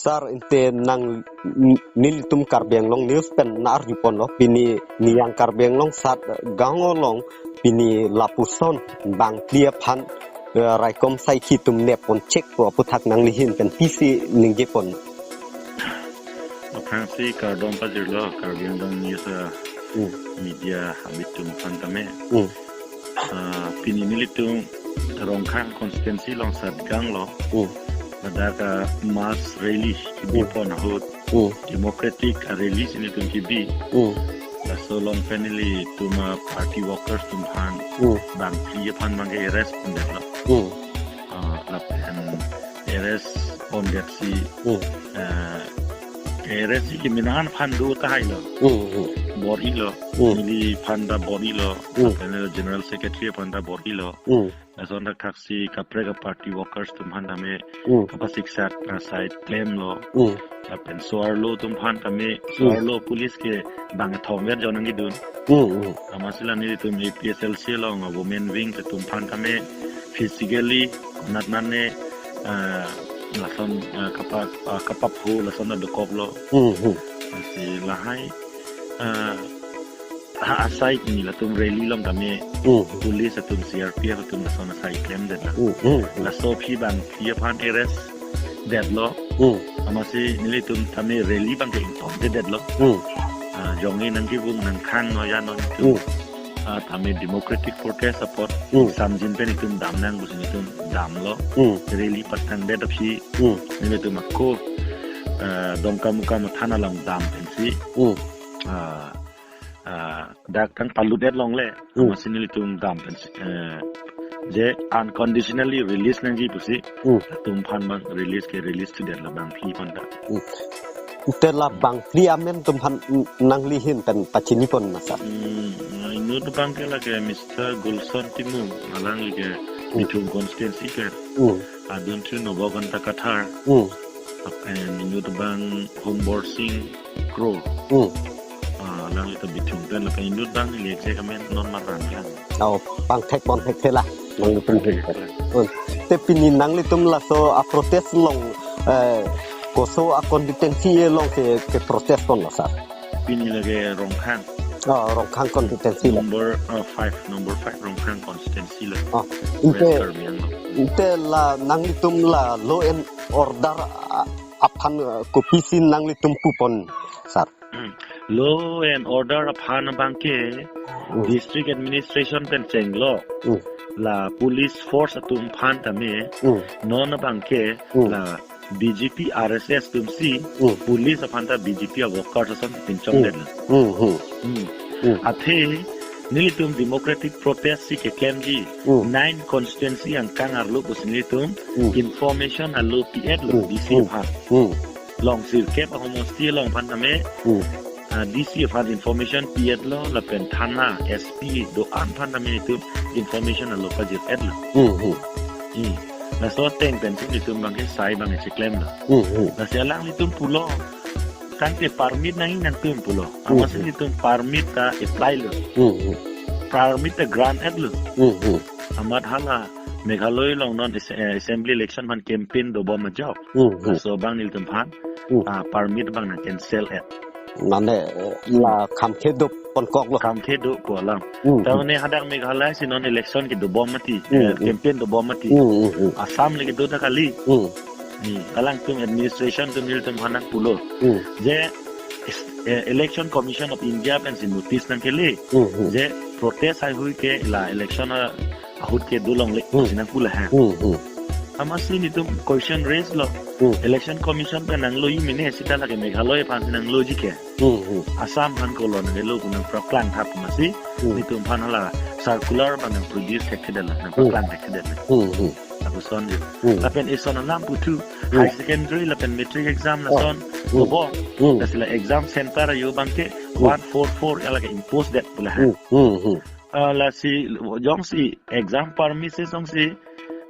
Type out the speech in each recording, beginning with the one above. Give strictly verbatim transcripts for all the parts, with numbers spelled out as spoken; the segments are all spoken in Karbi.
Sir, ante nang n-, nelitum Karbi Anglong News pen na-arjuponlo, pini niyang Karbi Anglong sat gang along pini lapuson bangphli aphan, eh, raikom saikhi atum neppon chek pu aputhak nangli ahin pen pisi ningjepon. Aphrangsi kardom pajirlo Karbi Anglong News, ah, Hmm. media habit atum aphan tame. Hmm. Ah, pini nelitum Rongkhang constituency along sat gang lo. Hmm. Ladak, ah, mass rally Hmm. kebipon ahut. Hmm. Democratic, ah, rally si nelitum kebi. Hmm. Laso along pen nelitum, ah, party workers atum aphan Hmm. bangphli aphan abangke arrest pondetlo. Hmm. Ah, lapen arrest pondetsi, Hmm. ah, arrest si kemenangan aphan do tahai lo. Hmm, hmm. Bor-ilo. Hmm. Neli aphan ta bor-ilo. Hmm. Lapen General Secretary aphan ta bor-ilo. Hmm. Lason thakthaksi kaprek a-party workers atum aphan tame Hmm. kapasiksak asai klemlo. Hmm. Lapen so-arlo atum aphan tame, Hmm. so-arlo police ke bang thomver jon nangkedun. Hmm, hmm. Amatsi la nelitum A P H L C along a-women wing atum aphan tame physically nat nane, ah, lason, ah, kapa, ah, kapapho lason dokoklo. Hmm, hmm. Lasi lahai, ah, ha asai ni latum rally along tame Hmm. police atum C R P F atum lason asai klemdetlo. Hmm, hmm, hmm. Laso aphi bangphli aphan arrest detlo. Hmm. Amatsi nelitum tame rally abangke ingtongdedetlo. Hmm. Ah, jongsi nangkevung nangkhang non ya non itum. Hmm. Ah, tame democratic protest apot Hmm. samjin pen itum damnang pusi nelitum damlo. Hmm. Rally patangdet aphi Hmm. nelitum ako, ah, Dongkamukam thana along dam pensi. Hmm. Ah, ah, dak tang paludet longle, Hmm. amatsi nelitum dam pen, eh, je unconditionally release nangji pusi, Hmm. latum aphan abang release ke release to det la bangphli aphan ta. Hmm. Ante la bangphli amen atum aphan n-, nangli ahin pen pachinipon ma sir? Hmm, inut abangke lake Mister Gulson Timung, alangli ke Hmm. Bithung constituency ke. Hmm. Adunthu Nobokanta Kathar. Hmm. Lapen inut abang Hombor Sing Kro. Hmm. Ah, alangli ta Bithung pen lapen inut abang neli exact amen non maran lang. Oh, pangthekpon thekthe la. Nanglitum thekthe. Hmm. Te pini nanglitum laso a-protest along, eh, koso a-constituency along ke, keprotestpon lo sir? Pini lake Rongkhang. Oh, Rongkhang constituency lo. Number, uh, five, number five Rongkhang constituency lo. Oh, West ante, Karbi Anglong. Ante la nanglitum la law and order, ah, aphan, ah, kopisi nanglitum pupon sir? Hmm. Law and order aphan abangke Hmm. district administration pen chenglo. Hmm. La police force atum aphan tame Hmm. non abangke Hmm. la B J P R S S atumsi Hmm. police aphan ta B J P a-workers ason pinchong Hmm. detlo. Hmm, hmm. Hmm. Hmm. Athe nelitum democratic protest si keklemji Hmm. nine constituency angkang arlo pusi nelitum Hmm. information alo pi-etlo Hmm. D C Hmm. aphan. Hmm. Long sirkep ahomosti along aphan tame, Hmm. ah, D C aphan information pi-etlo lapen thana, S P do-an aphan tame itum information alo pajir-etlo. Hmm, hmm. Hmm. Laso ateng pensi itum abangke sai abangke cheklemlo. Hmm, hmm. Lasi alanglitum pulo, tangte permit nangji nangtum pulo. Hmm, Amatsi hmm. itum permit ta apply lo. Hmm, hmm. Permit ta grant-etlo. Hmm, hmm. Amat hala Meghalaya along non as-, eh, assembly election aphan campaign dobom ajok. Hmm, hmm. Laso abang nelitum aphan, Hmm. ah, permit abang nang cancel-et. Mane, eh, la kham kedoponkoklo. Kham kedo pu alam. Hmm, hmm. Tamane hadak Meghalaya si non election kedobom mati, Hmm, eh, hmm. campaign dobom mati. Hmm, hmm, hmm. Assam le kedo ta kali. Hmm. Hmm. Alangtum administration atum nelitum aphan nangpulo. Hmm. Je is-, eh, Election Commission of India pensi notice nangkele. Hmm, hmm. Je protest haihui ke la election a ahut ke dolongle Hmm. pusi nangpu lahai. Hmm, hmm. Amatsi nelitum question raise lo. Hmm. Election Commission pen nangloji mene seta lake Meghalaya aphansi nangloji ke. Hmm, hmm. Assam aphan kolo nanglo pu nangpraklang thap amatsi Hmm. nelitum aphan hala circular abang nangproduce thekthedetlo, Hmm. nangpraklang thekthedetlo. Hmm, hmm. Lapuson je. Hmm. Lapen ison alam puthu Hmm. higher secondary lapen matric exam Oh. lason Hmm. dobom. Hmm. Lasi la exam center ajo abangke Hmm. one four four ya lake impose det pu lahai. Hmm, hmm, hmm. Ah, lasi jongsi exam permit si jongsi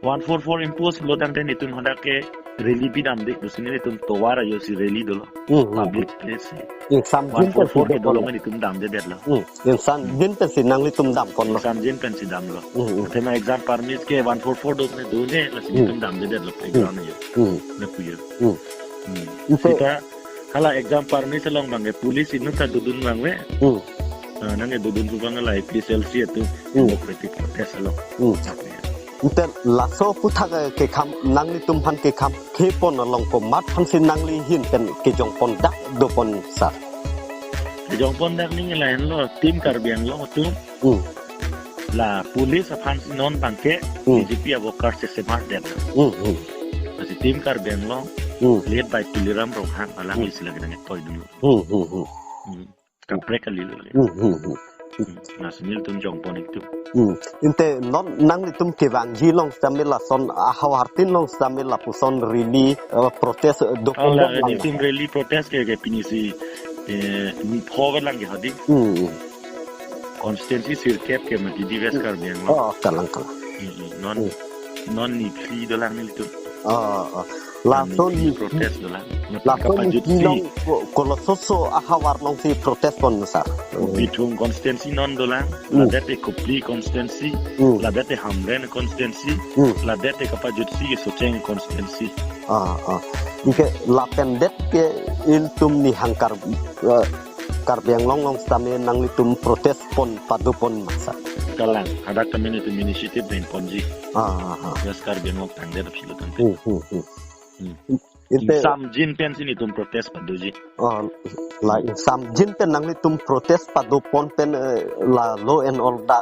one four four impose lo tangte nelitum hadak ke rally bidamde pusi nelitum tovar ajosi rally dolo. Hmm, hmm. Public place si. Ingsamjin One four four pensi ke dolo dopon. Nelitum damdedetlo. Hmm. Ingsamjin pensi nanglitum damponlo. Ingsamjin pensi damlo. Hmm, hmm. Athema exam permit ke one four four do ne do ne lasi Hmm. nelitum damdedetlo Hmm. playground ajo. Hmm. Lapu ajo. Hmm. Hmm. Ante sita hala exam furnish along abangke police inut ta dodun abang ave. Hmm. Ah, nangkedodun pu abang hala A P H L C atum Hmm. democratic protest along. Hmm. Ante laso aphuthak, eh, kekham, nanglitum aphan kekham khepon along komat aphansi nangli ahin pen kejongpon dak dopon sir? Kejongpon dak neli lahenlo, Team Karbi Anglong atum. Hmm. La police aphansi non abangke Hmm. B J P a-worker si semardet. Hmm, hmm. Lasi Team Karbi Anglong Hmm. led by Tuliram Ronghang alangli Hmm. si lake nangketoi dunlo. Hmm, hmm, hmm. Hmm. Kaprek kalilo lake. Hmm, hmm, hmm. Hmm. Lasi nelitum jongpon iktu. Hmm. Ante non nanglitum kevangji along sitame lason ahavar tin along sitame lapuson rally, eh, protest, eh, dopon Ala dopon lang. nelitum rally protest ke, ke pini si, eh, ni pho lang ke hadi. Hmm, hmm. Constituency sirkep ke mati di West Karbi Anglong. Oh, kalang, kalang. Hmm, hmm. Non, Hmm. non ni phli dolang nelitum. Oh, oh. Lason Ni ni protest dolang. Lapen lason ni kapajut phli si. along ko-, kolososo ahavar alongsi protest pon sir? Bithung constituency non dolang. Hmm. Ladak te Kopili constituency. Hmm. Ladak te Hamren constituency. Hmm. Ladak te kapajut si ke Socheng constituency. Ah, ah. Anke lapen det ke ilitum ni hangkar, eh, Karbi Anglong along sitame nanglitum protest pon padopon ma sir? Kalang, hadak kami nelitum initiative nangponji. Ah, ah, ah. West Karbi Anglong tangdet aphi lo tangdet. Hmm, hmm, hmm. Hmm. Ante Ingsamjin pensi nelitum protest padoji. Oh, la ingsamjin pen nanglitum protest padopon pen, eh, la law and order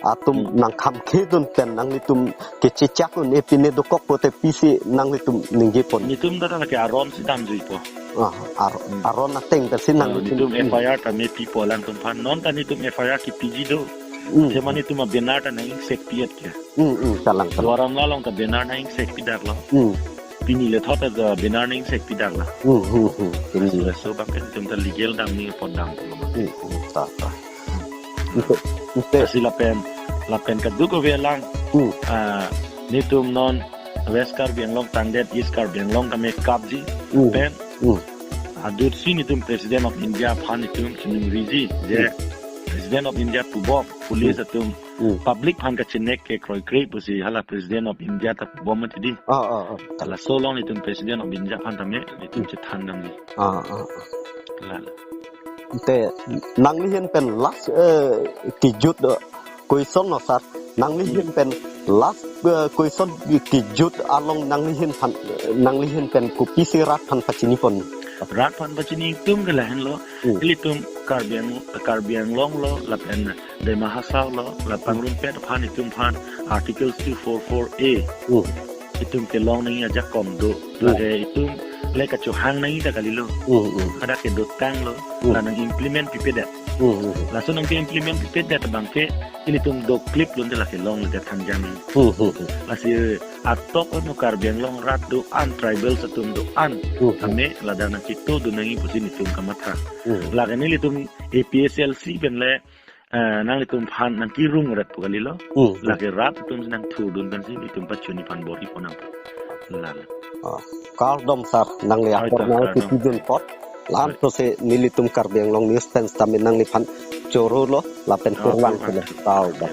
atum Hmm. nangkhamkhedun pen nanglitum kechechak un-e pine dokok pote pisi nanglitum ningjepon? Nelitum ta lake aron si damjuipo. Ah, ar-, Hmm. aron ateng pensi Ah, nanglitum nelitum Hmm. F I R tame pipo alangtum aphan. Non ta nelitum F I R kepiji do. Hmm. Sema nelitum a-banner ta nang-ingsekpi-et ke. Hmm, hmm, kalang, kalang. Duar Amla along ta banner nang-ingsekpi daklo. Hmm. Pini le thot ta banner nang-ingsekpi daklo. Hmm, hmm, hmm. Pini Laso, le. laso abangke nelitum ta legal damji apot dam. Hmm, hmm, ta, ta. Ante, ante. Lasi lapen, lapen kadokave alang. Hmm. Ah, nelitum non West Karbi Anglong tangdet East Karbi Anglong kame kapji. Hmm. Pen. Hmm. Adut si nelitum President of India aphan nelitum chiningriji je Hmm. President of India pubom police Hmm. atum Hmm. public aphan kachinek ke kroikre pusi hala President of India ta pubom mati di. Ah, ah, ah. Laso along nelitum President of India aphan tame nelitum Hmm. chethan damji. Ah, ah, ah. Lala. Ante nangli ahin pen last, eh, kejut, eh, question lo sir. Nangli Hmm. ahin pen last, eh, question kejut along nangli ahin aphan, eh, nangli ahin pen kopisi rat aphan pachinipon? Rat aphan pachini atum ke lahenlo. Hmm. Ilitum Karbi Ang-, Karbi Anglong lo, lapen Dima Hasao lo, la Hmm. pangrumpet aphan itum aphan Article two four four A. Hmm. Itum kelong nangji ajakong do. Hmm. Lake itum le kachohang nangji ta kalilo. Hmm, hmm. Hadak kedotanglo, Hmm. la nang-implement pipedet. Hmm, hmm, hmm. Laso nangke-implement pipedet abangke ilitum doklip lonte lake longledet thangjang. Hmm, hmm, hmm. Lasi atok ono Karbi Anglong rat do-an, tribals atum do-an. Hmm, hmm. Tame ladak nangketodun nangji pusi nelitum kamatha. Hmm. Lake nelitum A P H L C pen le, eh, nanglitum aphan nangkerung rat pu kalilo. Hmm. Lake rat atum si nangthurdun pensi itum pachuni aphan bor-ipon nang. Lala. Ah, kardom sir, nangli Hai, apor kardom, nangketodun apot. Lam Hai. to se nelitum Karbi Anglong News pen sitame nangliphan choro lo, lapen Ah, kurvangthu lo. kurvangthu. Kardom.